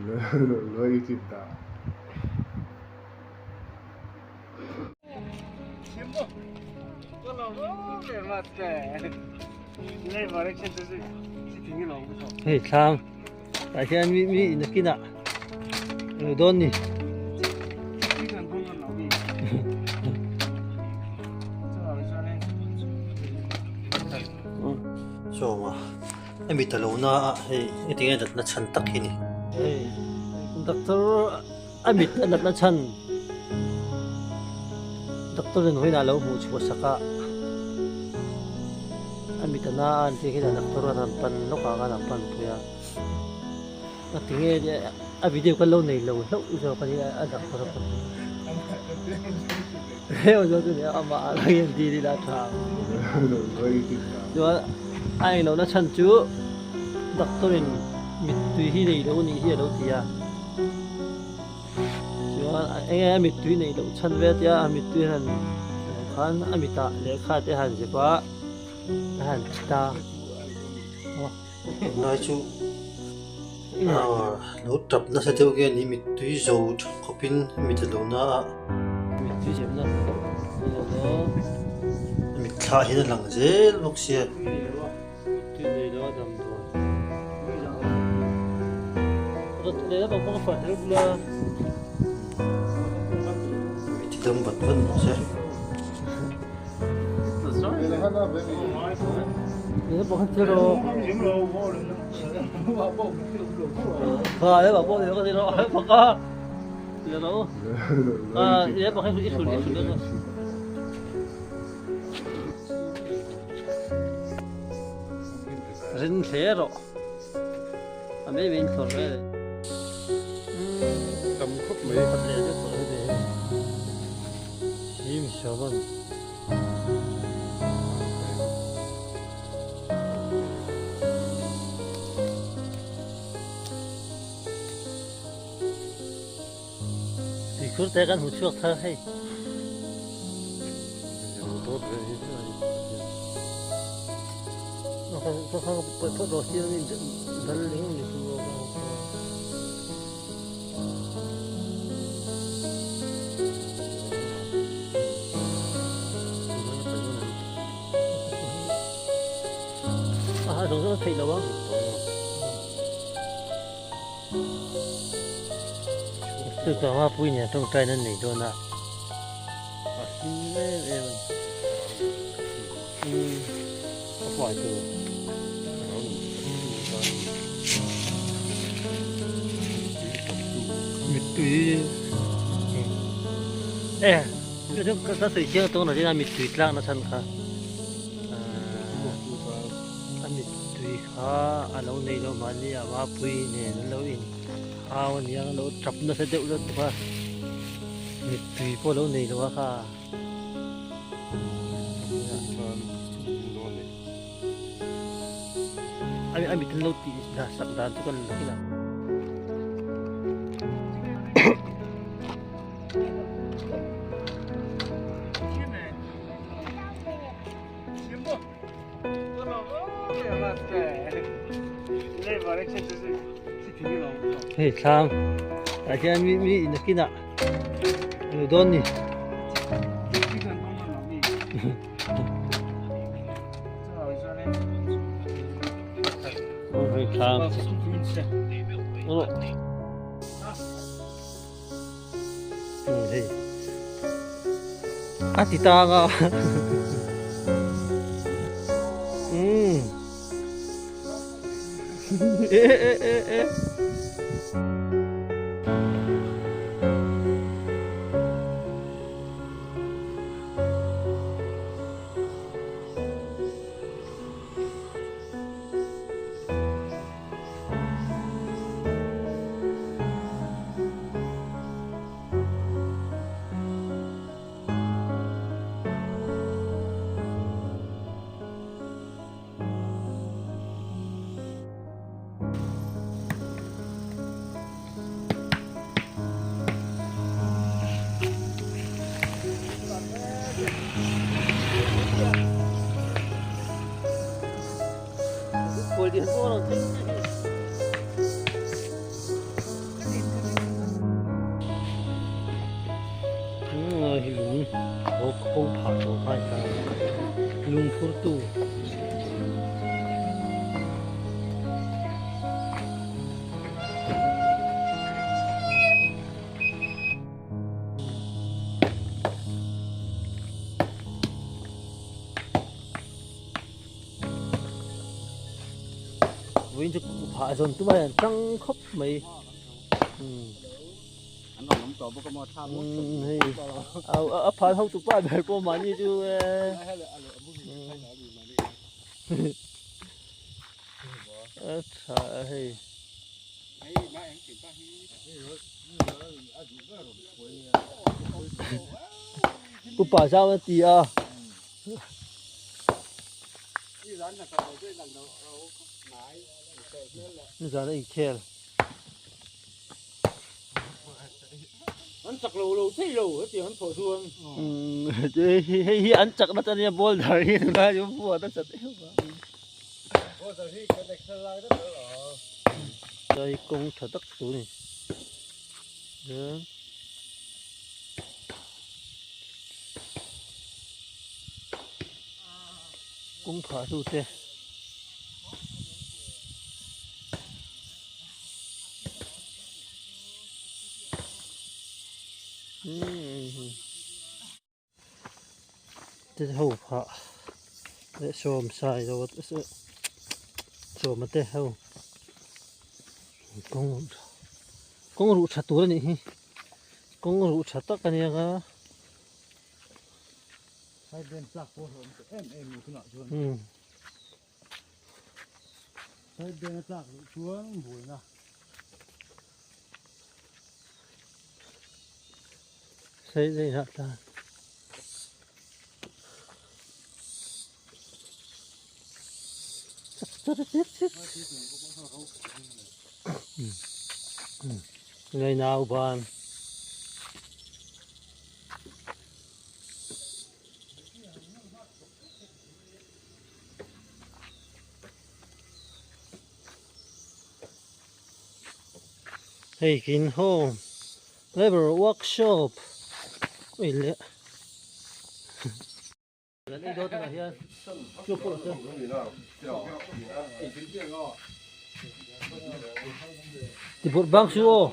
Hei thlam tah hian mi mi in a kinah alo dawn ni. Sawma a mit a lo na a hei heti nge natna chhan tak hi ni. Hei doctor a mit a natna chhan doctor in vawiinah a lo hmuh chhuah sak a a mit a na a an tih khian doctor a rawn pan lawk ah khan a pan pui a a ti nge a video kha lo nei lo hlauh zawk a nia a doctor a pan amah ah hian dil ila a tha ang chuan a englo na chhan chu doctor in mittui hi nei lo nih hi a lo ti a. Chuan enge a mittui neih loh chhan ve tia a mittui han khan a mitah lehkha te han zep a a han thi ta. Tunlai chu lo tap nasa deuh nge ni mittui zo tha khawpin mit a lo na a. Mittui zep na Mitthlah hian a lang zel bawk sia. Ti dam vat vat rawh se. Rin hle rawh a mai mai in thlawr mai a ni. Tam khawp mai. Khat leh deuh tawh heti hi him sawn. Tuikhur te kan hmu chhuak thar hei. Theih lo ang. Chu ka hma pui nen tawngtai nan nei dawn a a hlim em em a ni a huai tur mittui e ka sawi chiang tawng lo tin a mittui tlak na chhan kha a mittui kha a lo nei lo mahni a mapui nen an lo in hau a nia a lo tap nasa deuh deuh bawk a mittui pawh a lo nei lo a kha. A mit an lo tih sak dan chu kan la kin a. Hei thlam tah hian mi mi in a kinah a lo dawn ni. Hei thlam hei a ti tang a umm e e e e. tu. Vawiin chu phah zawn tum a hian tang khawp mai. An rawn awm tawh bawk a maw thla maw hei a phal ho tu pa ber pawh mahni chu e a tha a hei upa zau a ti a nizan a inkhel. An chak lo lo thei lo hetiang an thawh chuan. Hei hi an chak nasa ania boulder hi tunlai chu phuah nasa em a. Boulder hi kan excel lai vek lo lo. Chai kawng tha tak tur ni. Chuan kawng phah tu te. Te ho phah leh sawm sai lo sawma te ho kawng kawng ruh tha tur a nih hi kawng ruh tha tak a nia nga. Side band a tlak loh chuan buaina. Side band a tlak. Ngày nào bàn Hei kin home labour workshop ui leh kan ei dawn tunah hian chu pawh chu ti burh bang chu aw.